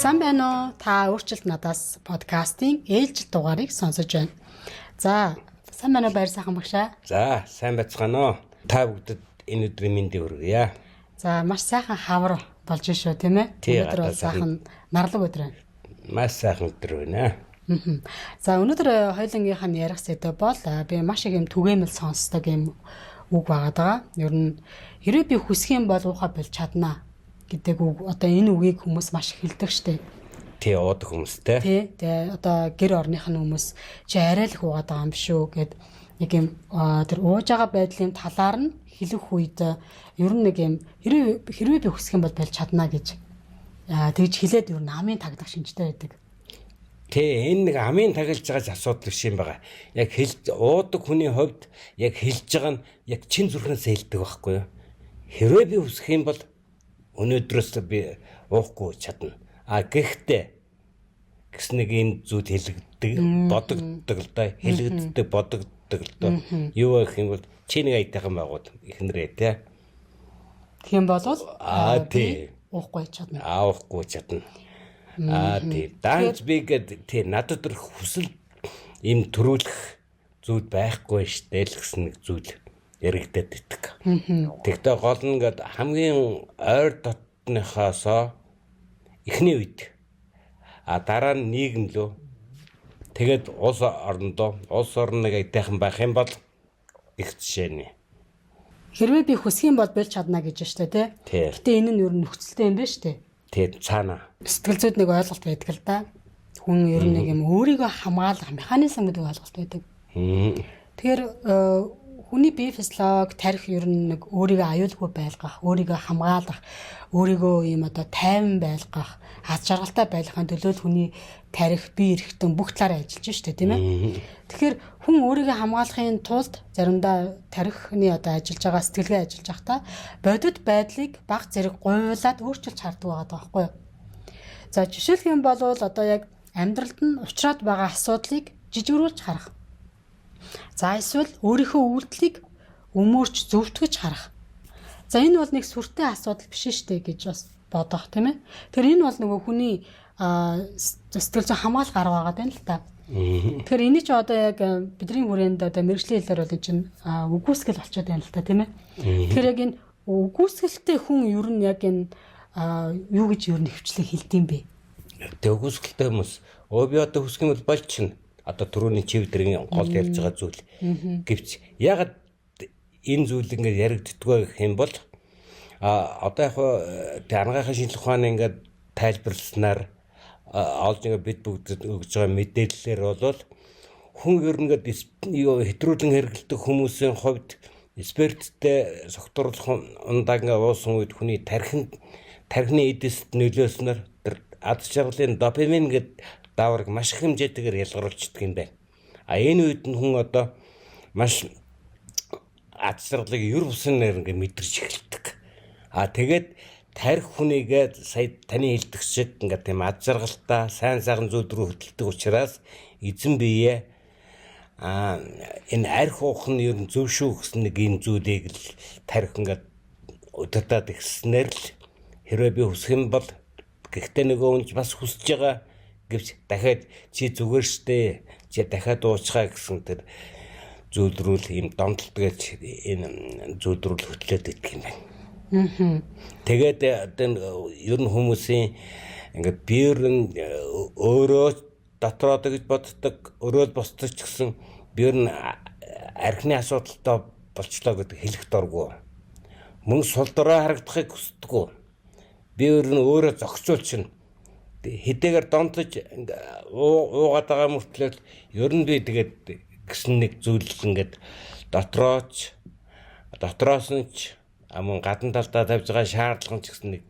Сайн байна уу? Та өөрчлөлт надаас подкастын ээлжил дугаарыг сонсож байна. За, сайн байна уу, Баяр сайхан багшаа? За, сайн байцгаана уу? Та бүгдэд энэ өдрийн мэндийг хүргье. За, маш сайхан хавар болж шүү, тийм ээ? Өнөөдөр бол сайхан нарлаг өдөр байна. Маш сайхан өдөр байна. За, өнөөдөр хоёулангийнх нь ярих сэдэв бол би маш их юм түгээмэл сонсдог юм үг байгаа даа. Ер нь хэрвээ би хүсэх юм бол уухаа болж чаднаа гэдэг үг, одоо энэ үгийг хүмүүс маш их хэлдэг штэ. Тий, уудаг хүмүүстэй. Тий. Тэгээ одоо гэр орных нь хүмүүс чи арай л их уугаад байгаа юм шүү гэд нэг юм тэр ууж байгаа байдлын талаар нь хэлэх үед ер нь нэг юм хэрвээ би хүсэх юм бол болж чаднаа гэж тэгж хэлээд ер нь амын тагдах шинжтэй байдаг. Тий, энэ нэг амын таглаж байгаа асуудал биш юм байгаа. Яг хэлж уудаг хүний хувьд яг хэлж байгаа нь яг чин зүрхнээс хэлдэг байхгүй юу? Хэрвээ би хүсэх юм бол өнөөдрөөс би уухгүй чадна. А гэхдээ гэсэн нэг юм зүйл хэлэгддэг, бодогддог л да, хэлэгддэг, бодогддог л да. Юу гэх юм бол чи нэг аятайхан байгууд эхнэрээ те. Тийм болвол аа тий уухгүй чадна. Аа уухгүй чадна. Аа тий. Даанч би гээд тий надад тэр хүсэл им төрүүлэх зүйл байхгүй штэ л гэсэн нэг зүйл яригдаад иддэг. Тэгтээ гол нь ингээд хамгийн ойр дотныхоосоо эхний үед а дараа нь нийгэм лөө тэгээд улс орондоо улс орн нэг аятайхан байх юм бол их жишээний. Хэрвээ би хүсэх юм бол болж чадна гэж штэ тий. Гэтэ энэ нь ер нь нөхцөлтэй юм байна штэ. Тий, цаана. Сэтгэл зүйд нэг ойлголт байдаг л да. Хүн ер нь нэг юм өөрийгөө хамгаалах механизм гэдэг ойлголт байдаг. Тэгэхээр хүний бие физиолог тарих ер нь нэг өөрийгөө аюулгүй байлгах, өөрийгөө хамгаалах, өөрийгөө ийм одоо тайван байлгах, аз жаргалтай байлгахын төлөө л хүний тарих, бие эрхтэн бүх талаараа ажиллаж штэ, тийм ээ. Тэгэхээр хүн өөрийгөө хамгаалахын тулд заримдаа тарихны одоо ажиллаж байгаа сэтгэлгээ ажиллаж байхдаа бодит байдлыг баг зэрэг гуйлаад өөрчилж хардаг байгаа байхгүй юу? За, жишээлх юм бол одоо яг амьдралд нь учраад байгаа асуудлыг жижигрүүлж харах. За, эсвэл өөрийнхөө үйлдэлийг өмөрч зөвтгөж харах. За, энэ бол нэг сүртэй асуудал биш шүү дээ гэж бас бодох, тийм ээ. Тэгэхээр энэ бол нөгөө хүний сэтгэл зүйн хамгаалах арга байгаа даа л та. Тэгэхээр энийг ч одоо яг бидний хүрээнд одоо мэрэгжлийн хэлээр бол энэ чинь үгүйсгэл болчиход байна л та, тийм ээ. Тэгэхээр яг энэ үгүйсгэлтэй хүн ер нь яг энэ юу гэж ер нь хвчлэг хэлдэм бэ? Тэг үгүйсгэлтэй хүмүүс өө би одоо хүсэх юм бол болчихно. Одоо түрүүний чивдрийн гол ярьж байгаа зүйл. Гэвч ягаад энэ зүйл ингээд яригддгөө гэх юм бол а одоо яг тэг анагаахын шинжлэх ухааны ингээд тайлбарласнаар олж ингээд бид бүгдэд өгж байгаа мэдээллээр бол хүн ер нь ингээд юу хэтрүүлэн хэрэглэдэг хүмүүсийн хувьд спирттэй согтууруулах ундаа ингээд уусан үед хүний тархины эдэст нөлөөснөр тэр аз жаргалын допамин гэдэг дааврыг маш их хэмжээтэйгээр ялгаруулчихдаг юм байна. А энэ үед нь хүн одоо маш аз жаргалыг ер бусын нэр ингээд мэдэрч эхэлдэг. А тэгээд тарих хүнийгээ сая таны хэлдэг шиг ингээд тийм аз жаргалтай сайн сайхан зүйл рүү хөтэлдэг учраас эзэн биеэ а энэ арх уух нь ер нь зөв шүү гэсэн нэг ийм зүйлийг л тарих ингээд удирдаад ихснээр л хэрвээ би хүсэх юм бол гэхдээ нөгөө хүн бас хүсэж байгаа гэвч дахиад чи зүгээр штэ чи дахиад уучхаа гэсэн тэр зүйл рүү л ийм донтолт гэж энэ зүйл рүү л хөтлөөд идэх юм байна. Тэгээд одоо ер нь хүмүүсийн ингээд биер нь өөрөө дотроо гэж боддог, өөрөө л босдог ч гэсэн биер нь архины асуудалтай болчлоо гэдэг хэлэх дургүй. Мөн сул дорой харагдахыг хүсдэггүй. Би ер нь өөрөө зохицуулчихна. Хэдийгээр донтож уугаад байгаа мөртлөө ер нь би тэгээд гэсэн нэг зүйл ингээд дотрооч дотроос нь ч мөн гадна талдаа тавьж байгаа шаардлага ч гэсэн нэг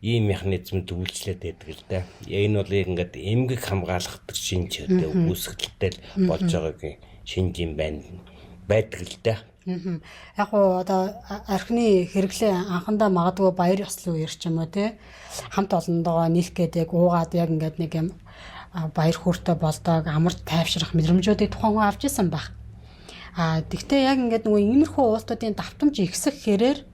ийм механизм төвлөжлээд байдаг л да. Энэ бол ингээд эмгэг хамгаалах төр шинж одоо үүсгэлтэй л болж байгаагийн шинж юм байна байдаг л да. Яг уу одоо архины хэрэглээ анхандаа магадгүй баяр ёслол үеэр ч юм уу те хамт олондоогоо нийлэх гээд яг уугаад яг ингээд нэг юм баяр хөөртэй болдог амарч тайвшрах мэдрэмжүүдийг тухайн хүн авч исэн баг. А тэгтээ яг ингээд нөгөө иймэрхүү уултуудын давтамж ихсэх хэрээр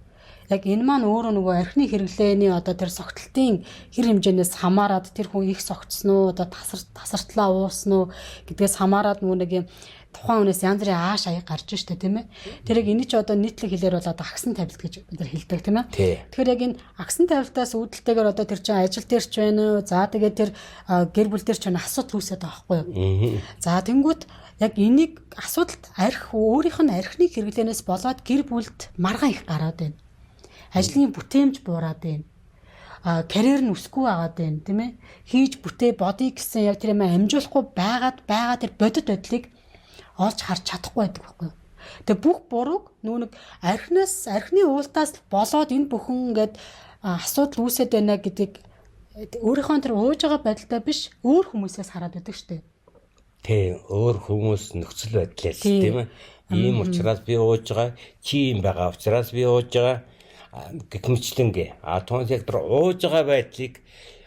Яг энэ маань өөрөө нөгөө архины хэрэглээний одоо тэр согтлтын хэр хэмжээнээс хамаарат тэр хүн их согтсон уу, одоо тасартлаа уусан уу гэдгээс хамаарат нөгөө нэг юм тухайн хүнээс янз бүрийн ааш аяг гарч штэ, тийм ээ. Тэрийг энэ ч одоо нийтлэг хэлээр бол одоо агсан тавилт гэж бид нар хэлдэг, тийм ээ. Тэгэхээр яг энэ агсан тавилтаас үүдэлтэйгээр одоо тэр чинь ажил дээр ч байна уу? За тэгээд тэр гэр бүл дээр ч байна асуудал үүсээд байгаа байхгүй юу? За тэнгуут яг энийг асуудалд арх өөрийнх нь архины хэрэглээнээс болоод гэр бүлд маргаан их гараад байна. Ажлын бүтээмж буураад байна. Карьер нь өсөхгүй байгаад байна, тийм ээ. Хийж бүтээ бодъё гэсэн яг тэр юм амжуулахгүй байгаад байгаа тэр бодит байдлыг олж харж чадахгүй байдаг байхгүй юу. Тэгээ бүх бурууг нүүн нэг архинаас архины уултаас болоод энэ бүхэн ингээд асуудал үүсээд байна гэдгийг өөрийнхөө тэр ууж байгаа байдалтай биш өөр хүмүүсээс хараад байдаг штэ. Тий, өөр хүмүүс нөхцөл байдлаас, тийм ээ. Ийм учраас би ууж байгаа, чи юм байгаа учраас би ууж байгаа гэх мэтлэнгээ. А туун яг тэр ууж байгаа байдлыг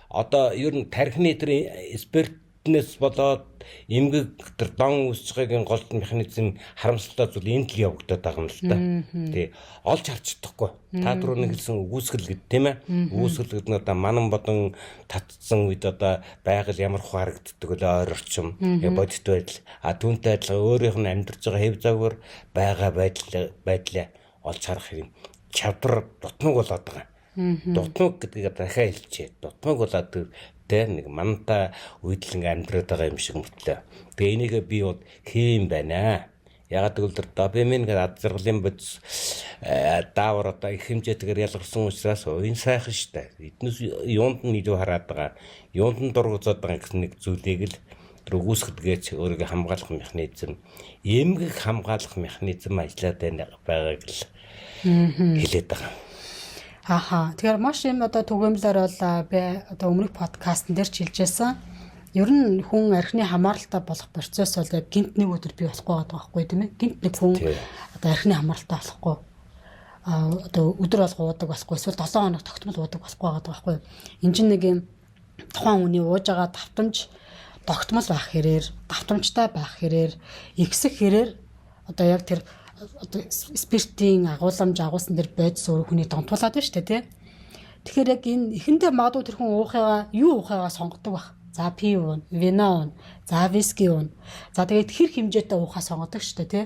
одоо ер нь тархины тэр спиртнес болоод эмгэг тэр дон үүсэж байгаагийн гол механизм харамсалтай зүйл энд л явагдаад байгаа юм л та. Тий. Олж харж чадахгүй. Та түрүү нэг хэлсэн үгүйсгэл гэд, тийм ээ. Үгүйсгэл гэдэг нь одоо манан бодон татцсан үед одоо байгаль ямар хөө харагддаг вэ, ойр орчим, бодит байдал. А түүнтэй адилхан өөрийнх нь амьдарч байгаа хэв загвар байгаа байдлаа олж харах юм чадвар дутмаг болоод байгаа. Дутмаг гэдгийг дахиад хэлчихье. Дутмаг болоод тэ нэг мантай үед л ингээ амьдраад байгаа юм шиг мөртлөө. Тэгээ энийг би бол хийм байна. Ягаад гэвэл тэр допамин гэдэг ад жаргалын бодис даавар одоо их хэмжээтэйгээр ялгарсан учраас уян сайхан штэ. Эднээс юунд нь илүү хараад байгаа, юунд нь дургуцаад байгаа гэсэн нэг зүйлийг л тэр үгүйсгэдгээч өөрийгөө хамгаалах механизм, эмгэг хамгаалах механизм ажиллаад байна байгааг л хэлээд байгаа. Аха. Тэгэхээр маш юм одоо түгээмлэр бол би одоо өмнөх подкастн дээр ч хэлжсэн. Ер нь хүн архины хамааралтай болох процесс бол яг гинт нэг өдөр бий болохгүй байгаа байхгүй, тийм ээ. Гинт нэг хүн одоо архины хамааралтай болохгүй. А одоо өдөр болго уудаг болохгүй, эсвэл 7 хоног тогтмол уудаг болохгүй байгаа байхгүй. Энд чинь нэг юм тухайн хүний ууж байгаа давтамж тогтмол байх хэрээр, давтамжтай байх хэрээр, ихсэх хэрээр одоо яг тэр одоо спиртийн агуулмж агуулсан тэр бодис өөр хүний донтуулаад байна шүү дээ, тий. Тэгэхээр яг энэ эхэндээ магадгүй тэр хүн уухыгаа юу уухыгаа сонгодог байх. За пив уун, вино уун, за виски уун. За тэгээд хэр хэмжээтэй уухаа сонгодог шүү дээ, тий.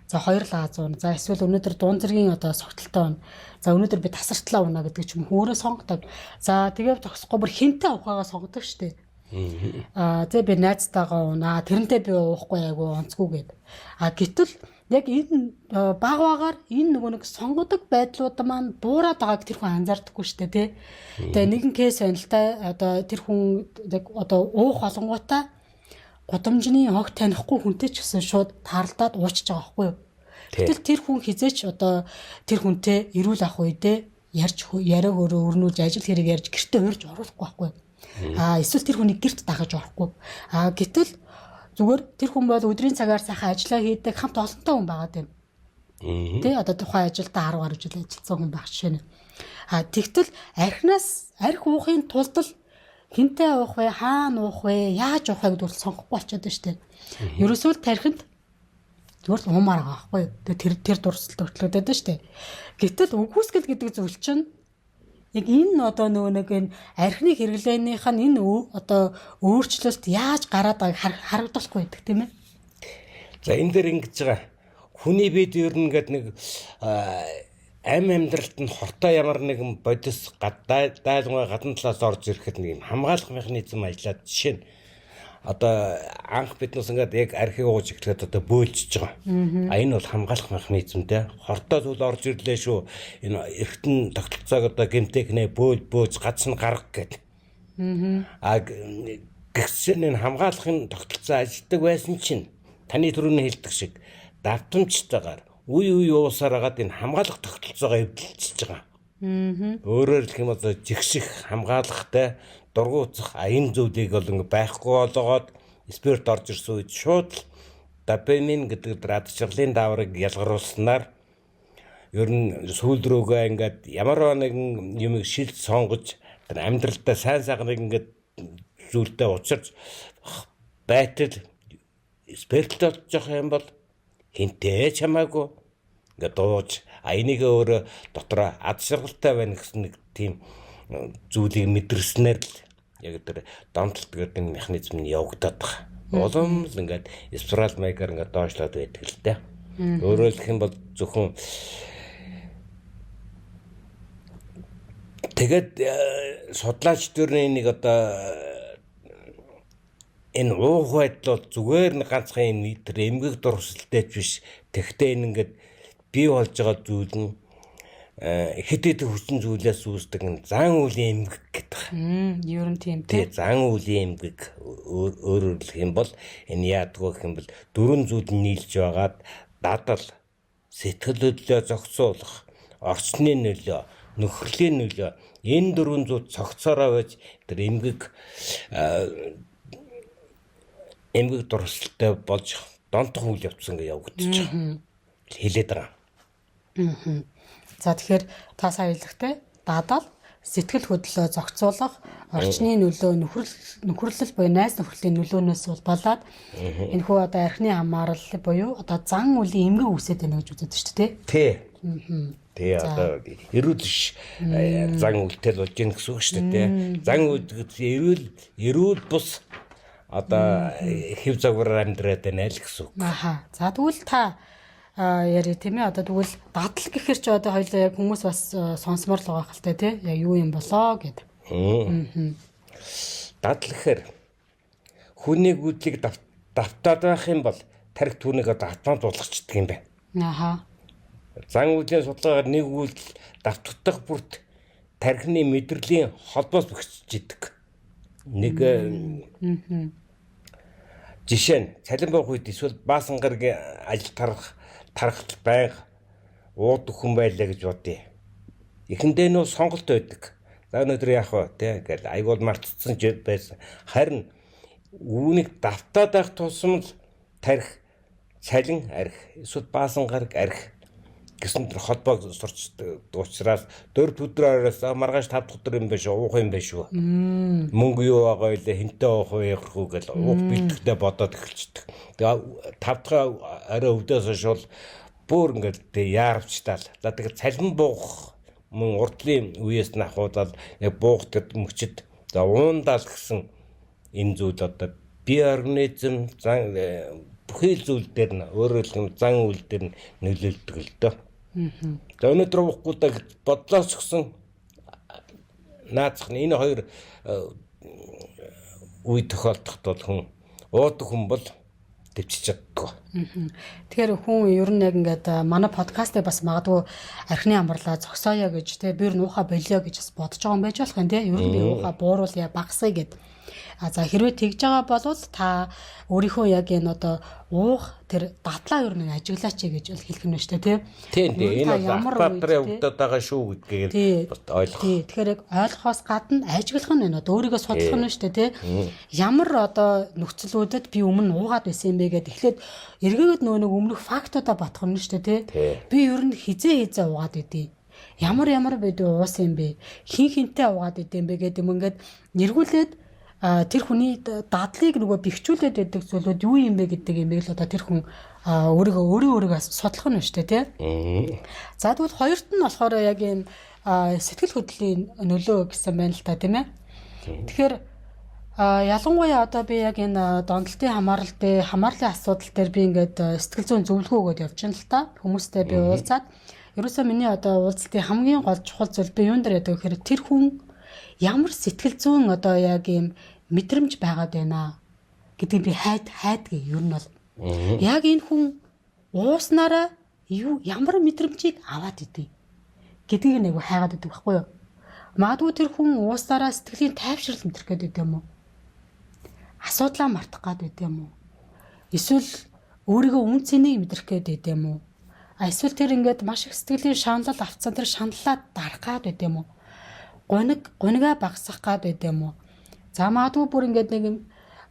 За 2 лааз уун. За эсвэл өнөөдөр дуун зэргийн одоо согтолтой уун. За өнөөдөр би тасартлаа уунаа гэдэг ч юм өөрөө сонгодог. За тэгээд зогсохгүй бүр хинтээ уухыгаа сонгодог шүү дээ. Аа зэ би найзтайгаа уунаа, тэрнтэй би уухгүй айгу онцгүй гэд. А гэтэл яг энэ баг багаар энэ нөгөө нэг сонгодог байдлууд маань буураад байгааг тэр хүн анзаардаггүй шүү дээ, тий. Тэгээ нэгэн кейс байна л та, одоо тэр хүн яг одоо уух олонгуудаа гудамжны огт танихгүй хүнтэй ч гэсэн шууд таарлаад уучж байгаа байхгүй юу. Гэтэл тэр хүн хизээч одоо тэр хүнтэй эрүүл ах үедээ ярьж яриаг өөрөө өрнүүлж ажил хэрэг ярьж гэртээ урьж оруулахгүй байхгүй юу. А эсвэл тэр хүнийг гэрт дагаж орохгүй. А гэтэл зүгээр тэр хүн бол өдрийн цагаар сайхан ажиллаа хийдэг хамт олонтой хүн байгаа юм. Тэ одоо тухайн ажилдаа 10 гаруй жил ажилласан хүн байх жишээ нь. А тэгтэл архинаас арх уухын тулд л хинтээ уух вэ, хаана уух вэ, яаж уух вэ гэдгийг сонгохгүй болчиход байна шүү дээ. Ерөөсөө л тархинд зүгээр л уумаар байгаа байхгүй юу. Тэгээ тэр дурсалт хөтлөгдөд байна шүү дээ. Гэтэл үгүйсгэл гэдэг зүйл чинь яг энэ одоо нөгөө нэг энэ архины хэрэглээнийх нь энэ одоо өөрчлөлт яаж гараад байгааг харагдахгүй байдаг, тийм ээ. За энэ дээр ингэж байгаа. Хүний бид ер нь ингээд нэг ам амьдралд нь хортой ямар нэгэн бодис дайлгуй гадна талаас орж ирэхэд нэг юм хамгаалах механизм ажиллаад, жишээ нь одоо анх биднээс ингээд яг архийг ууж эхлэхэд одоо бөөлжж байгаа. А энэ бол хамгаалах механизмтэй. Хортой зүйл орж ирлээ шүү. Энэ эргэтэн тогтолцоог одоо гэмтэхнэ бөөл бөөж гац нь гарга гэд. А гэгсэн энэ хамгаалахын тогтолцоо ажилладаг байсан чинь таны түрүүний хэлдэг шиг давтамжтайгаар үе үе уусаар хагаад энэ хамгаалах тогтолцоогоо эвдэлчихэж байгаа. Өөрөөр хэлэх юм бол жигших хамгаалахтай дургуутсах энэ зүйлийг бол ингээ байхгүй болгоод спирт орж ирсэн үед шууд л допамин гэдэг ад жаргалын дааврыг ялгаруулснаар ер нь сүүл рүүгээ ингээд ямар нэгэн юмыг шилж сонгож тэр амьдралдаа сайн сайхныг ингээд зүйлдээ учирч байтал спирттэй болж явах юм бол хинтээ ч хамаагүй Ингээд дууж энийг өөрөө дотроо ад шаргалтай байна гэсэн нэг тийм зүйлийг мэдэрснээр л яг тэр донтолт гэдэг энэ механизм нь явагдаад байгаа. Улам л ингээд спираль маягаар ингээд доошлоод байдаг л дээ. Өөрөөр хэлэх юм бол зөвхөн тэгээд судлаач дөрний нэг одоо энэ уух байдал бол зүгээр нэг ганцхан юм тэр эмгэг дурсалтай ч биш. Тэгтээ энэ ингээд бий болж байгаа зүйл нь хэд хэдэн хүчин зүйлээс үүсдэг зан үйлийн эмгэг гэдэг. Ер нь тийм тий. Зан үйлийн эмгэг өөрөөр хэлэх юм бол энэ яадаг гэх юм бол дөрвөн зүйл нийлж байгаад дадал, сэтгэл хөдлөлөө зохицуулах, орчны нөлөө, нөхөрлийн нөлөө энэ дөрвөн зүйл цогцоороо байж тэр эмгэг эмгэг дурсалтай болж донтох үйл явц ингээ явагдчих. Хэлээд байгаа. За тэгэхээр та сая хэлэхдээ дадал, сэтгэл хөдлөлөө зохицуулах, орчны нөлөө, нөхөрлөл буюу найз нөхөрлийн нөлөөнөөс улбалаад энэхүү одоо архины хамаарал буюу одоо зан үлийн эмгэг үүсээд байна гэж үздэг шүү дээ. Тий. Тий одоо эрүүл биш зан үйлтэй болж гин гэсэн үг шүү дээ. Зан үйл гэдэг эрүүл бус одоо хэв загвараар амьдраад байна л гэсэн үг. Аха. За тэгвэл та яри тийм ээ одоо тэгвэл дадал гэхэр чи одоо хоёлаа яг хүмүүс бас сонсомор л байгаа хальтай тий яг юу юм болоо гэд. Дадал гэхэр хүний гүйдлийг давтаад байх юм бол тарих түүнийг одоо автомат болгочдөг юм байна. Аха. Зан үйлийн судалгаагаар нэг үйлдэл давтагдах бүрт тархины мэдрэлийн холбоос бөхсөж идэг. Нэг жишээ нь цалин буух үед эсвэл баасан гарагийн ажил тархал байнга ууд хүн байлаа гэж бодъё. Эхэндээ нөө сонголт байдаг. За өнөөдөр яах вэ те гэл айгуул мартцсан ч байсан. Харин үүнийг давтаад байх тусам л тарих цалин арх эсвэл баасан гараг арх гэсэн тэр холбоог сурч учраас 4 өдөр ороос маргааш 5 дахь өдөр юм биш уух юм биш үү. Мөнгө юу байгаа вэ хинтээ уух вэ явах уу гэл уух бэлтгэхдээ бодоод эхэлчихдэг. Тэгээ 5 дахь орой өвдөөс хойш бол бүр ингээд тэг яарвчтаал. За тэгээ цалин буух мөн урдлын үеэс нь ахуулаад яг буух тэр мөчөд за уундаал гэсэн энэ зүйл одоо бие организм зан бүхий л зүйл дээр нь өөрөөр хэлбэл зан үйл дээр нь нөлөөлдөг л дөө. За өнөөдөр уухгүй даа гэж бодлоос өгсөн наацх нь энэ хоёр үе тохиолдоход бол хүн уудаг хүн бол төвчж чаддгүй. Тэгэхээр хүн ер нь яг ингээд манай подкастыг бас магадгүй архины амарлаа зогсооё гэж те би ер нь уухаа болио гэж бас бодож байгаа юм байж болох юм те. Ер нь би уухаа бууруулъя багасгая гэд. А за хэрвээ тэгж байгаа бол та өөрийнхөө яг энэ одоо уух тэр дадлаа ер нь ажиглаач гэж хэлэх нь шүү дээ тий. Тийм тийм энэ бол автоматар явагдаад байгаа шүү гэдгийг бас ойлгох. Тий. Тэгэхээр яг ойлгохоос гадна ажиглах нь байна. Одоо өөрийгөө судлах нь шүү дээ тий. Ямар одоо нөхцлүүдэд би өмнө уугаад байсан юм бэ гэдээ эхлээд эргээгээд нөгөө нэг өмнөх фактуудаа батгах нь шүү дээ тий. Би ер нь хизээ уугаад идэв. Ямар ямар бид уусан юм бэ? Хин хинтээ уугаад идэв юм бэ гэдэг юм ингээд нэргүүлээд тэр хүний дадлыг нөгөө бэхжүүлээд байдаг зүйлүүд юу юм бэ гэдэг юм л одоо тэр хүн өөрийгөө судлах нь шүү дээ тий. За тэгвэл хоёрт нь болохоор яг ийм сэтгэл хөдлөлийн нөлөө гэсэн байна л та тийм ээ. Тэгэхээр ялангуяа одоо би яг энэ донтолтын хамаарал дээр хамаарлын асуудал дээр би ингээд сэтгэл зүйн зөвлөгөө өгөөд явж байна л та. Хүмүүстэй би уулзаад ерөөсөө миний одоо уулзалтын хамгийн гол чухал зүйл би юун дээр яадаг гэхээр тэр хүн ямар сэтгэл зүйн одоо яг ийм мэдрэмж байгаад байна гэдгийг би хайдгийг ер нь бол яг энэ хүн ууснараа юу ямар мэдрэмжийг аваад идэв гэдгийг нэг хайгаад идэг байхгүй юу? Магадгүй тэр хүн ууснараа сэтгэлийн тайвшрал мэдрэх гээд идэв юм уу? Асуудлаа мартах гээд идэв юм уу? Эсвэл өөрийгөө үн цэнийг мэдрэх гээд идэв юм уу? А эсвэл тэр ингээд маш их сэтгэлийн шаналл авцсан тэр шаналлаа дарах гээд идэв юм уу? Гунигаа багасгах гад байд юм уу? За магадгүй бүр ингээд нэг юм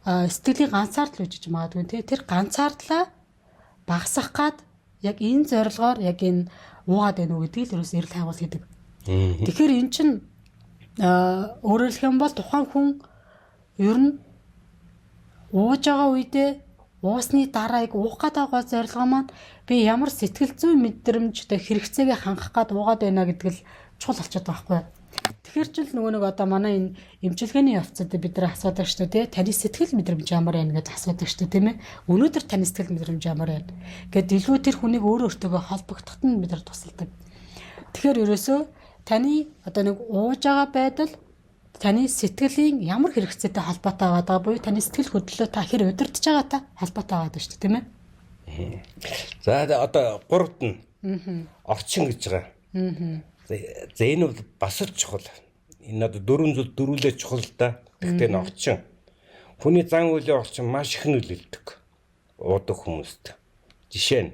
сэтгэлийн ганцаардал үжиж магадгүй тий. Тэр ганцаардлаа багасгах гад яг энэ зорилгоор яг энэ уугаад байна уу гэдгийг л ерөөс эрэл хайгуул гэдэг. Тэгэхээр эн чинь өөрөөр хэлэх юм бол тухайн хүн ер нь ууж байгаа үедээ Уусны дараа яг уух гээд байгаа зорилго маань би ямар сэтгэл зүйн мэдрэмж одоо хэрэгцээгээ хангах гээд уугаад байна гэдэг л чухал болчиход байгаа байхгүй. Тэгэхээр ч л нөгөө нэг одоо манай энэ эмчилгээний явцад бид нар асуудаг шүү дээ, таны сэтгэл мэдрэмж ямар байна гэж асуудаг шүү дээ, тийм ээ. Өнөөдөр таны сэтгэл мэдрэмж ямар байна гэд илүү тэр хүнийг өөрөө өөртөөгөө холбогдоход нь бид нар тусалдаг. Тэгэхээр ерөөсөө таны одоо нэг ууж байгаа байдал таны сэтгэлийн ямар хэрэгцээтэй холбоотой байгаа буюу таны сэтгэл хөдлөлөө та хэр удирдах байгаатай холбоотой байгаа шүү дээ, тийм ээ. За одоо гуравт нь орчин гэж байгаа. За энэ бол бас л чухал. Энэ одоо дөрвөн зүйл дөрвөлээ чухал л да. Гэхдээ энэ орчин. Хүний зан үйлийн орчин маш их нөлөөлдөг. Уудаг хүмүүст. Жишээ нь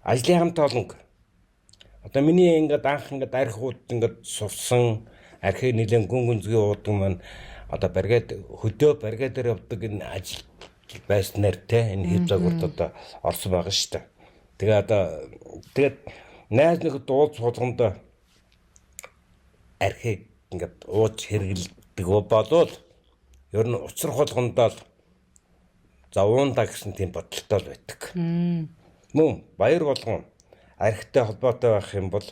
ажлын хамт олонг. Одоо миний ингээд анх ингээд арх ууд ингээд сурсан архийг нэлээд гүн гүнзгий уудаг маань одоо бариад хөдөө бариадаар явдаг энэ ажил байснаар те энэ хэв загварт одоо орсон байгаа шүү дээ. Тэгээ одоо тэгээд найз нөхөд уулз болгондоо архийг ингээд ууж хэрэглэдэг болвол ер нь учрах болгондоо л за уунда гэсэн тийм бодолтой л байдаг. Мөн баяр болгон архитай холбоотой байх юм бол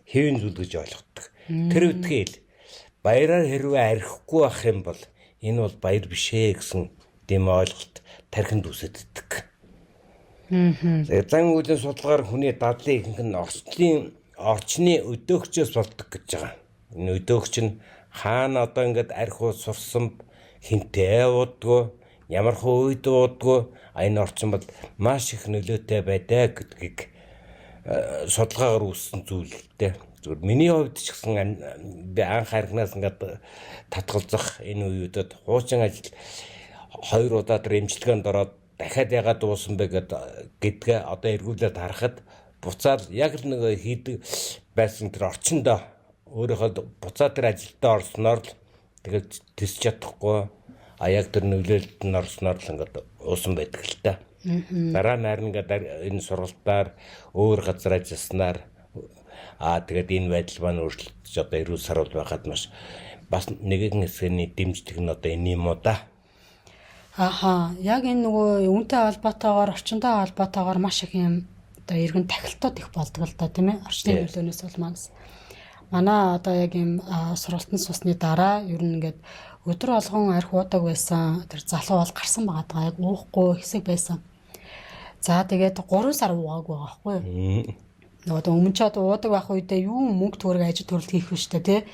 хэвийн зүйл гэж ойлгодог. Тэр үдхийл баяраар хэрвээ архихгүй байх юм бол энэ бол баяр биш ээ гэсэн тийм ойлголт тархинд үүсэдэг. Зан үйлийн судалгаар хүний дадлын ихэнх нь орчны өдөөгчөөс болдог гэж байгаа. Энэ өдөөгч нь хаана одоо ингээд архи уу сурсан, хинтээ уудгүй, ямар хөө үед уудгүй, энэ орчин бол маш их нөлөөтэй байдаг гэдгийг судалгаагаар үүссэн зүйл л дээ. Зүгээр миний хувьд ч гэсэн би анх архинаас ингээд татгалзах энэ үеүүдэд хуучин ажил 2 удаа тэр эмчилгээнд ороод дахиад ягаад уусан бэ гэдгээ одоо эргүүлээд харахад буцаад яг л нөгөө хийдэг байсан тэр орчиндөө өөрийнхөө буцаад тэр ажилдаа орсноор л тэгэл тэсч чадахгүй, а яг тэр нөлөөлөлд нь орсноор л ингээд уусан байдаг л та. Дараа нь харин ингээд энэ сургалтаар өөр газар ажилласнаар тэгээд энэ байдал маань өөрчлөгдөж одоо эрүүл саруул байхад маш бас нэгэн хэсгийн дэмжлэг нь одоо энэ юм уу да. Аха, яг энэ нөгөө үүнтэй холбоотойгоор орчинтой холбоотойгоор маш их юм одоо эргэн тахилтууд их болдог л да, тийм ээ. Орчны нөлөөнөөс улмаас. Манай одоо яг юм сургалтын сусны дараа ер нь ингээд өдөр болгон архи уудаг байсан тэр залуу бол гарсан байгаа даа, яг уухгүй хэсэг байсан. За тэгээд 3 сар уугаагүй байгаа байхгүй юу? Нөгөө өмнө ч одоо уудаг байх үедээ юу мөнгө төгрөг ажил төрөлт хийх вэ штэ тий.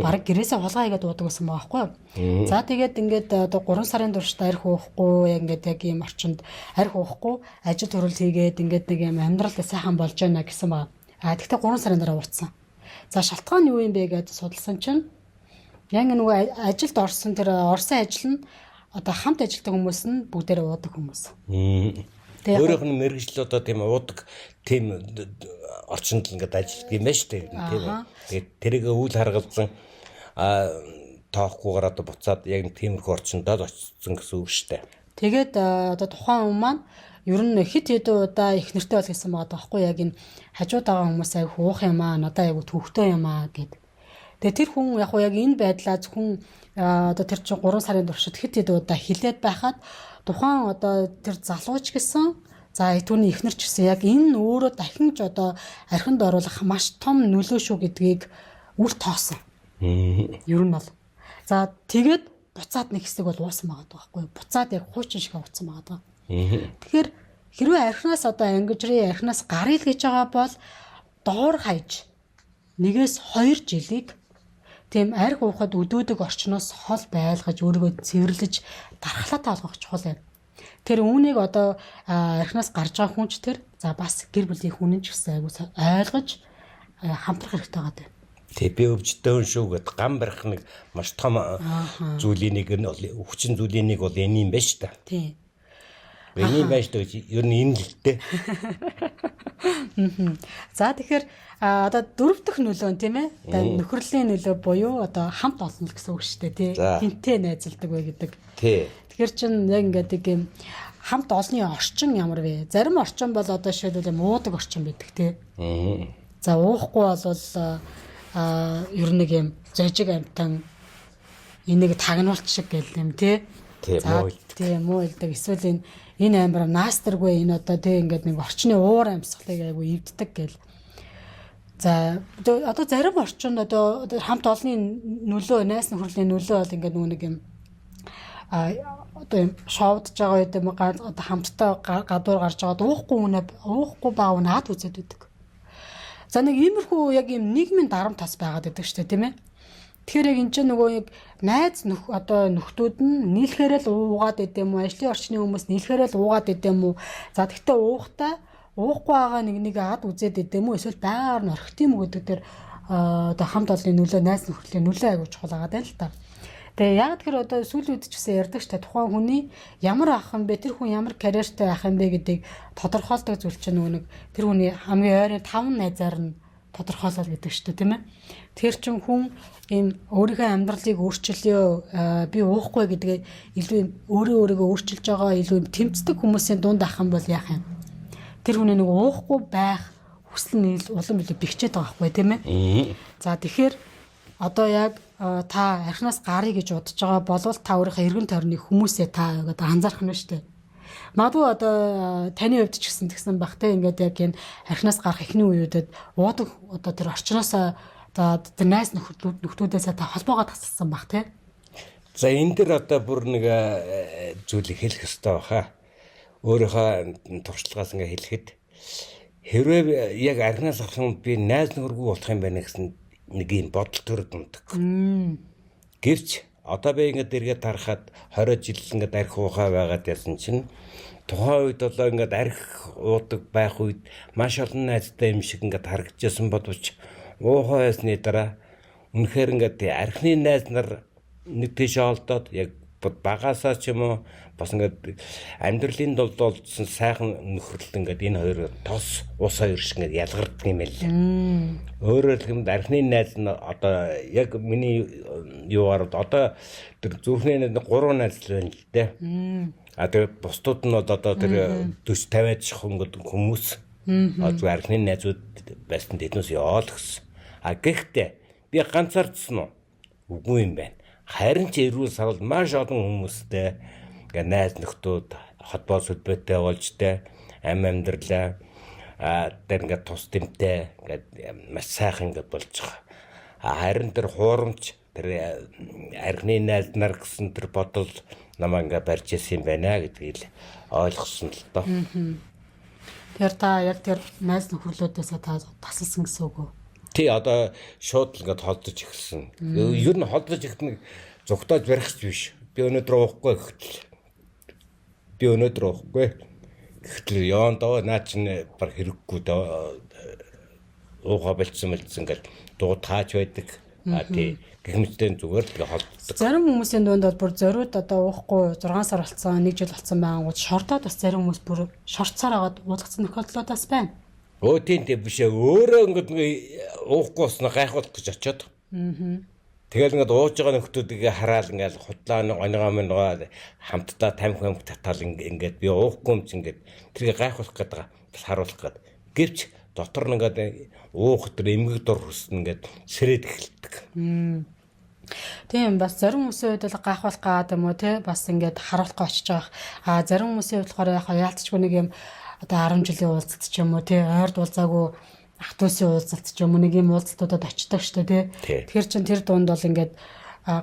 Бараг гэрээсээ хулгай хийгээд уудаг байсан байгаа байхгүй юу? За тэгээд ингээд одоо 3 сарын туршид архи уухгүй, яг ингээд яг ийм орчинд архи уухгүй ажил төрөлт хийгээд ингээд нэг юм амьдрал сайхан болж байна гэсэн ба. А тэгтээ 3 сарын дараа ууцсан. За шалтгаан нь юу юм бэ гэдээ судалсан чинь яг нөгөө ажилд орсон тэр орсон ажил нь одоо хамт ажилладаг хүмүүс нь бүгдээрээ уудаг хүмүүс. Өөрийнх нь мэргэжил одоо тийм уудаг тийм орчинд л ингээд ажилладаг юм байна шүү дээ. Тийм. Тэгээд тэрийг үйл харгалзан тоохгүйгээр одоо буцаад яг тиймэрхүү орчиндоо л очсон гэсэн үг шүү дээ. Тэгээд одоо тухайн хүн маань ер нь хит хэдэн удаа их нэртэй бол гэсэн байгаа даахгүй яг энэ хажууд байгаа хүмүүс аяг уух юм аа, надаа аяг төвхтэй юм аа гэд. Тэгээд тэр хүн яг яг энэ байдлаа зөвхөн одоо тэр чинь 3 сарын туршид хит хэдэн удаа хилээд байхад тухайн одоо тэр залууч гэсэн за түүний эхнэр ч гэсэн яг энэ нь өөрөө дахин ч одоо архинд оруулах маш том нөлөө шүү гэдгийг үр тоосон. Ер нь бол. За тэгээд буцаад нэг хэсэг бол уусан байгаа байхгүй. Буцаад яг хуучин шиг ууцсан байгаа даа. Тэгэхээр хэрвээ архинаас одоо ангижрын архинаас гаръя л гэж байгаа бол доор хаяж 1-2 жилийг тийм арх уухад өдөөдөг орчноос хол байлгаж өөрийгөө цэвэрлэж дархлаатай болгох чухал юм. Тэр үүнийг одоо архинаас гарч байгаа хүн ч тэр за бас гэр бүлийн хүн ч гэсэн айгуу ойлгож хамтрах хэрэгтэй байгаа юм. Тэг би өвчтөн хүн шүү гэд гам барих нэг маш том зүйлийн нэг нь бол хүчин зүйлийн нэг бол энэ юм байна шүү дээ. Тийм. Энэ юм байна шүү дээ гэж ер нь энэ л дээ. За тэгэхээр одоо дөрөв дэх нөлөө нь тийм ээ. Одоо нөхөрлийн нөлөө буюу одоо хамт олон л гэсэн үг шүү дээ тий. Хинтээ найзалдаг вэ гэдэг. Тий. Тэгэхээр чин яг ингээд нэг юм хамт олонны орчин ямар вэ? Зарим орчин бол одоо жишээлбэл юм уудаг орчин байдаг тий. За уухгүй бол ер нь нэг юм зожиг амтан энийг тагнуулт шиг гэл юм тий. За тийм муу хэлдэг. Эсвэл энэ амар наастаргүй энэ одоо тий ингээд нэг орчны уур амьсгалыг айгу эвддэг гэл. За одоо зарим орчинд одоо хамт олонны нөлөө, найс нөхөрлийн нөлөө бол ингээд нөгөө нэг юм одоо юм шоудж байгаа үед юм одоо хамтдаа гадуур гарч байгаа уухгүй үнэ уухгүй баа үнэ ад үзээд байдаг. За нэг иймэрхүү яг юм нийгмийн дарамт тас байгаад байдаг шүү дээ, тийм ээ. Тэгэхээр яг энэ чинь нөгөө яг найз нөх одоо нөхдүүд нь нийлэхээр л уугаад идэм үү, ажлын орчны хүмүүс нийлэхээр л уугаад идэм үү. За тэгтээ уухтаа уухгүй байгаа нэг нэг ад үзээд идэм үү, эсвэл байгаар нь орхит юм уу гэдэг дээр одоо хамт олонны нөлөө, найз нөхөрлийн нөлөө айгуу чухал байгаа даа л та. Тэгээ яг тэр одоо сүүлийн үед ч гэсэн ярьдаг штэ, тухайн хүний ямар ах юм бэ, тэр хүн ямар карьертай байх юм бэ гэдгийг тодорхойлдог зүйл чинь нөгөө нэг тэр хүний хамгийн ойрын 5 найзаар нь тодорхойлол гэдэг штэ, тийм ээ. Тэр чин хүн ийм өөрийнхөө амьдралыг өөрчилөө, би уухгүй гэдгээ илүү өөрөө өөрийгөө өөрчилж байгаа, илүү тэмцдэг хүмүүсийн дунд ах юм бол яах юм? Тэр хүний нэг уухгүй байх хүсэл нь улам илүү бэхжээд байгаа байхгүй, тийм ээ. За тэгэхээр одоо яг та архинаас гарыг гэж бодож байгаа болвол та өөрийнхөө эргэн тойрны хүмүүсээ та одоо анзаарах нь шүү дээ. Магадгүй одоо таны хувьд ч гэсэн тэгсэн бах те, ингээд яг энэ архинаас гарах эхний үеүүдэд уудаг одоо тэр орчноосоо одоо тэр найз нөхдүүдээсээ та холбоогоо тасалсан бах те. За энэ дэр одоо бүр нэг зүйлийг хэлэх ёстой баха. Өөрийнхөө туршлагаас ингээ хэлэхэд хэрвээ яг архинаас гарах юм би найз нөхөргүй болох юм байна гэсэн нэг юм бодол төрөд ундаг. Гэвч одоо би ингээд эргээд харахад 20 жил ингээд арх уухай байгаад ясан чинь тухайн үед болоо ингээд арх уудаг байх үед маш олон найзтай юм шиг ингээд харагдчихсан боловч уухай байсны дараа үнэхээр ингээд архины найз нар нэг тийш олдоод яг багасаа ч юм уу бас ингээд амьдралын дулд олдсон сайхан нөхөрлөл ингээд энэ хоёр тос ус хоёр шиг ингээд ялгардаг юм байл. Өөрөөр хэлбэл архины найз нь одоо яг миний юугаар одоо тэр зүрхний найз 3 найз л байна л дээ. А тэр бусдууд нь одоо тэр 40 50 шахах ингээд хүмүүс зүгээр архины найзууд байсан тэднээс яваал гэсэн. А гэхдээ би ганцаардсан уу? Үгүй юм байна. Харин ч эрүүл савл маш олон хүмүүстэй ингээ найз нөхдүүд холбоо сүлбээтэй болж тэ ам амьдралаа тэр ингээ тус тэмтэй ингээ маш сайхан ингээ болж байгаа. Харин тэр хуурамч тэр архины найз нар гэсэн тэр бодол намаа ингээ барьж исэн юм байна гэдгийг л ойлгосон л доо. Тэр та яг тэр найз нөхөрлүүдээсээ та тасалсан гэсэн үг үү? Тий, одоо шууд л ингээд холдож эхэлсэн. Ер нь холдож эхэлнэ зугтааж барих ч биш. Би өнөөдөр уухгүй гэхтэл. Би өнөөдөр уухгүй гэхтэл ёон доо наа чинь баг хэрэггүй доо уугаа болцсон гэл дуу тааж байдаг. А тий, гэх мэтэн зүгээр л холддог. Зарим хүмүүсийн дунд бол бүр зориуд одоо уухгүй 6 сар болсон, 1 жил болсон байнгут шордоод бас зарим хүмүүс бүр шорцоор агаад уулгацсан нөхөрлөлүүд бас байна. Өө тийм тийм биш ээ. Өөрөө ингээд уухгүй болсноо гайхуулах гэж очиод. Тэгэл ингээд ууж байгаа нөхдүүдийг хараал ингээд худлаа онигоо минь хамтдаа тамхи хамт татаал ингээд би уухгүй юм чинь ингээд тэрийг гайхуулах гээд байгаа. Бас харуулах гээд. Гэвч дотор нь ингээд уух тэр эмгэг дор хүснэ ингээд сэрээд эхэлдэг. Тийм бас зарим хүмүүсийн хувьд бол гайхуулах гад юм уу те бас ингээд харуулах очиж байгаа. А зарим хүмүүсийн хувьд болохоор яг яалтчгүй нэг юм одоо 10 жилийн уулзалт ч юм уу тий ойрд уулзаагүй ах дүүсийн уулзалт ч юм уу нэг юм уулзалтуудад очдог штэ тий. Тэгэхээр чин тэр дунд бол ингээд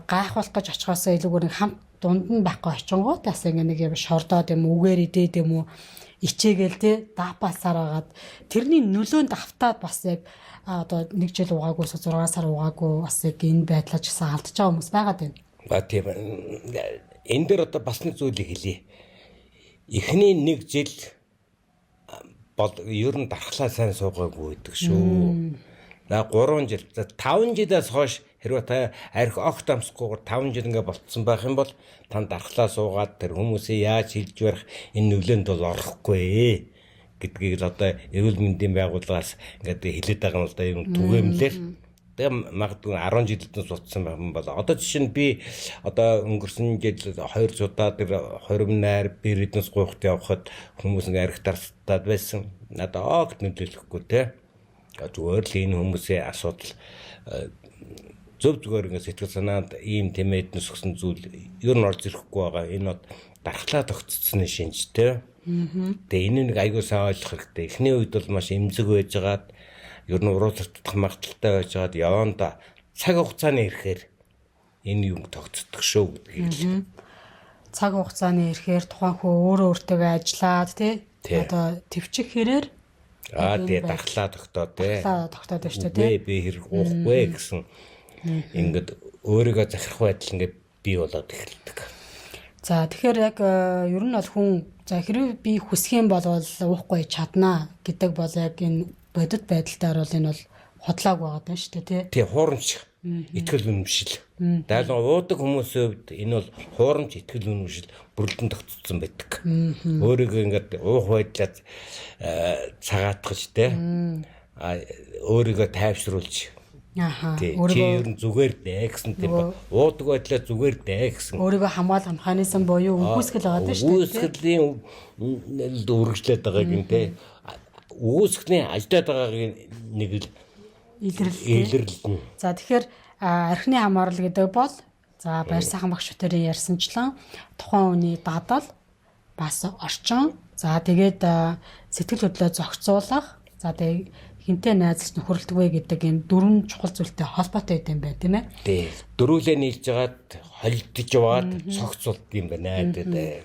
гайхуулах гэж очихоосоо илүүгээр нэг хамт дунд нь байхгүй очингууд бас ингээд нэг юм шордоод юм үгээр идээд юм уу ичээгээл тий даапасаар агаад тэрний нөлөөнд автаад бас яг одоо 1 жил угаагүйс 6 сар угаагүй бас яг энэ байдлаа ч гэсэн алдаж байгаа хүмүүс байгаад байна. А тийм энэ дээр одоо бас нэг зүйлийг хэлье. Эхний нэг жил бол ер нь дархлаа сайн суугаагүй байдаг шүү. За 3 жил, за 5 жилээс хойш хэрвээ та арх огт амсахгүйгээр 5 жил ингээ болцсон байх юм бол тань дархлаа суугаад тэр хүмүүсээ яаж хилж барих энэ нөлөөнд бол орохгүй гэдгийг л одоо эрүүл мэндийн байгууллагаас ингээд хэлээд байгаа юм л да юм түгээмлэр. Тэгээ магадгүй 10 жилдээ суудсан байх юм бол одоо жишээ нь би одоо өнгөрсөн жил 2 удаа тэр 20 найр бэридэнс гуйхт явхад хүмүүс ингээ арх дарстаад байсан. Надад огт нөлөөлөхгүй те. Зүгээр л энэ хүмүүсийн асуудал Зөв зүгээр ингээд сэтгэл санаанд ийм тэмээд нүсгсэн зүйл ер нь орж ирэхгүй байгаа. Энэ бол дархлаа тогтцсны шинжтэй. Тэгээ энэ нэг айгүй сайн ойлгох хэрэгтэй. Эхний үед бол маш эмзэг байжгаад ер нь уруу цартах магадaltaй байжгаад яванда цаг хугацааны ирэхээр энэ юм тогтцдог шүү гэдгийг л. Цаг хугацааны ирэхээр тухайн хүн өөрөө өөртөө ажиллаад тий одоо төвчих хэрээр тий дархлаа тогтоо тий. Дархлаа тогтоод байна шүү дээ тий. Би хэрэг уухгүй гэсэн ингээд өөрийгөө захирах байдал ингээд бий болоод эхэлдэг. За тэгэхээр яг ер нь бол хүн за хэрвээ би хүсэх юм бол уухгүй чаднаа гэдэг бол яг энэ бодит байдалтаар бол энэ бол худлааг байгаа даа шүү дээ тий. Тий хуурамч итгэл үнэмшил. Дайлан уудаг хүмүүсийн хувьд энэ бол хуурамч итгэл үнэмшил бүрэлдэн тогтцсон байдаг. Өөрийгөө ингээд уух байдлаа цагаатгаж тий. Өөрийгөө тайвшруулж. Аха. Өөрийгөө ер нь зүгээр дээ гэсэн тийм уудаг байдлаа зүгээр дээ гэсэн. Өөрийгөө хамгаалах механизм буюу үгүйсгэл байгаа даа шүү дээ. Үгүйсгэлийн үргэлжлээд байгааг нь тий. Үгүйсгэлийн ажиллаад байгааг нэг л илэрлэл. За тэгэхээр архины хамаарал гэдэг бол за баяр сайхан багш бүтерийн ярьсанчлан тухайн хүний дадал бас орчин за тэгээд сэтгэл хөдлөлөө зохицуулах за тэгээд хинтээ найзалж нөхөрлөдөг вэ гэдэг энэ дөрвөн чухал зүйлтэй холбоотой юм байна тийм ээ. Тий. Дөрвөлээ нийлж жагаад холилдож яваад цогцолд юм байна гэдэг.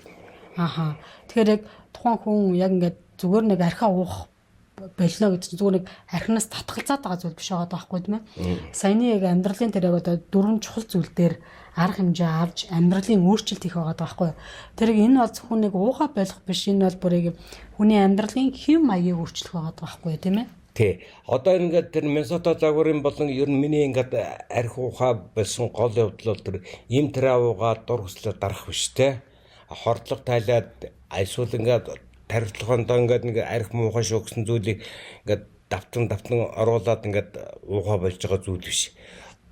Аха. Тэгэхээр яг тухайн хүн яг ингээд зүгээр нэг архиа уух болно гэдэг чинь зүгээр нэг архинаас татгалзаад байгаа зүйл биш байгаа байхгүй тийм ээ. Саяны яг амьдралын тэр яг одоо дөрвөн чухал зүйл дээр арга хэмжээ авч амьдралын өөрчлөлт хийх байгаа байхгүй. Тэр энэ бол зөвхөн нэг ууха болох биш, энэ бол бүр яг хүний амьдралын хэв маягийг өөрчлөх байгаа байхгүй тийм ээ. Тий. Одоо ингээд тэр Миннесота загварын болон ер нь миний ингээд арх уухаа болсон гол явдал бол тэр им травууга дур хүслээ дарах биш те. Хордлого тайлаад эсвэл ингээд тархилахондоо ингээд нэг арх муухай шүү гэсэн зүйлийг ингээд давтан оруулаад ингээд уухаа болж байгаа зүйл биш.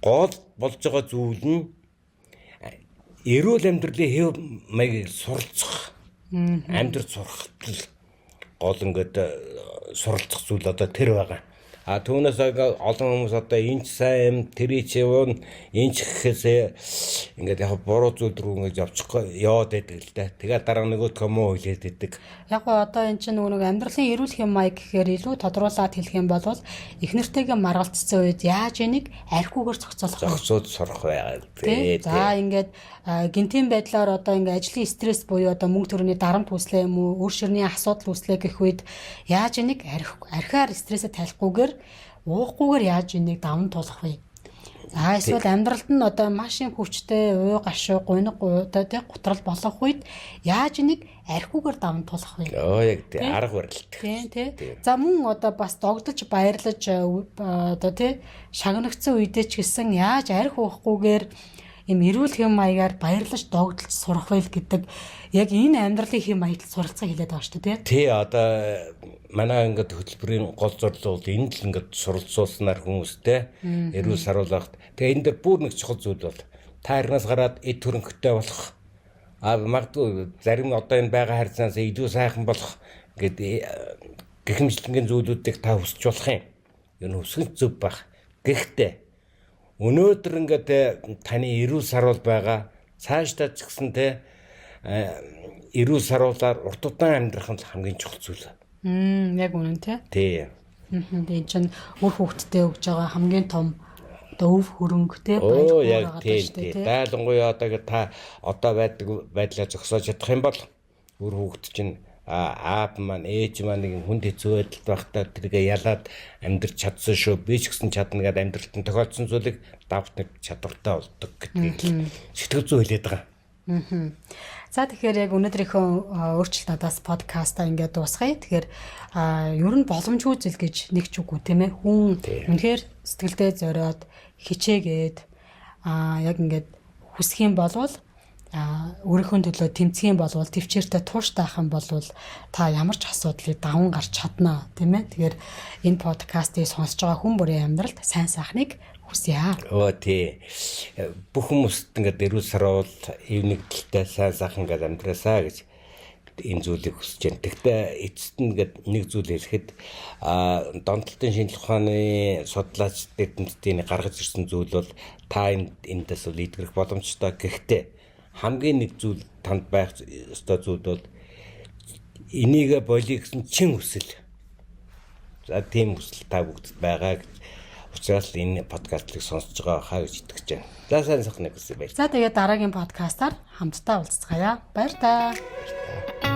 Гол болж байгаа зүйл нь эрүүл амьдралын хэв маягийг суралцах. Амьдрал сурахтал гол ингээд суралцах зүйл одоо тэр байгаа. А түүнээс олон хүмүүс одоо энэ ч сайн юм, тэр ч юм, энэ ч гэхээсээ ингээд яг буруу зүйл рүү ингээд явчих яваад байдаг л да. Тэгээд дараа нөгөөдхөө муу хэлээд байдаг. Яг гоо одоо энэ чинь нөгөө амьдралын эрүүл хэм маяг гэхээр илүү тодруулаад хэлэх юм бол их нэртэйгээ маргалцсан үед яаж энийг архиугаар зохицуулах вэ? Зохицууд сурах байгаа. Тий. За ингээд гинтийн байдлаар одоо ингээд ажлын стресс буюу одоо мөнгө төрөний дарамт үүслээ юм уу, өр ширний асуудал үүслээ гэх үед яаж энийг архиар стрессээ тайлахгүйгээр уухгүйгээр яаж энийг даван туулах вэ? За эсвэл амьдралд нь одоо маш юм хүчтэй уй гашуу, гуниг одоо тий гутрал болох үед яаж энийг архиугаар даван туулах вэ? Оо яг тий арга барил. Тий тий. За мөн одоо бас догдолж баярлаж одоо тий шагнагдсан үедээ ч гэсэн яаж архи уухгүйгээр юм эрүүл хэм маягаар баярлаж догдолж сурах вэ гэдэг яг энэ амьдралын хэм маягт суралцахыг хэлээд байгаа шүү дээ тий. Тий одоо манай ингээд хөтөлбөрийн гол зорилго бол энэ л ингээд суралцуулснаар хүмүүстэй эрүүл саруулахт. Тэгээ энэ дэр бүр нэг чухал зүйл бол та арнаас гараад эд хөрөнгөтэй болох, а магадгүй зарим одоо энэ байгаа харьцаанаас илүү сайхан болох ингээд гэх мэтлэнгийн зүйлүүдийг та хүсч болох юм. Ер нь хүсгэн зөв байх. Гэхдээ өнөөдөр ингээд таны эрүүл саруул байгаа, цаашдаа ч гэсэн те эрүүл саруулаар урт удаан амьдрах нь хамгийн чухал зүйл. Яг үнэн тий. Тий. Тэгээ чинь үр хүүхдтэй өгж байгаа хамгийн том одоо өв хөрөнгө те баяр хөөр байгаа шүү дээ. Дайлангуяа одоо та одоо байдаг байдлаа зогсоож чадах юм бол үр хүүхд чинь аав маань ээж маань нэг хүнд хэцүү байдалд байхдаа тэргээ ялаад амьдрч чадсан шүү. Би ч гэсэн чадна гэдээ амьдралд нь тохиолдсон зүйлийг давт нэг чадвартай болдог гэдгийг сэтгэл зүй хэлээд байгаа. За тэгэхээр яг өнөөдрийнхөө өөрчлөлт надаас подкастаа ингээд дуусгая. Тэгэхээр ер нь боломжгүй зүйл гэж нэг ч үгүй тийм ээ. Хүн үнэхээр сэтгэлдээ зориод хичээгээд яг ингээд хүсэх юм болвол өөрийнхөө төлөө тэмцэх юм болвол төвчээртэй тууштай ах юм болвол та ямар ч асуудлыг даван гарч чаднаа тийм ээ. Тэгэхээр энэ подкастыг сонсож байгаа хүн бүрийн амьдралд сайн сайхныг хүсье. Оо тий. Бүх хүмүүст ингээд эрүүл саруул, эв нэгдэлтэй сайн сайхан ингээд амьдраасаа гэж энэ зүйлийг хүсэж байна. Гэхдээ эцэст нь гээд нэг зүйл хэлэхэд донтолтын шинжлэх ухааны судлаач эрдэмтдийн гаргаж ирсэн зүйл бол та эндээс бол эдгэрэх боломжтой. Гэхдээ хамгийн нэг зүйл танд байх ёстой зүйл бол энийгээ болиё гэсэн чин хүсэл. За, тийм хүсэл та бүгдэд байгаа гэж учраас энэ подкастыг сонсож байгаа хаа гэж итгэж байна. За, сайн сайхныг хүсье, баярлалаа. За, тэгээд дараагийн подкастаар хамтдаа уулзцгаая. Баяр таа. Баяр таа.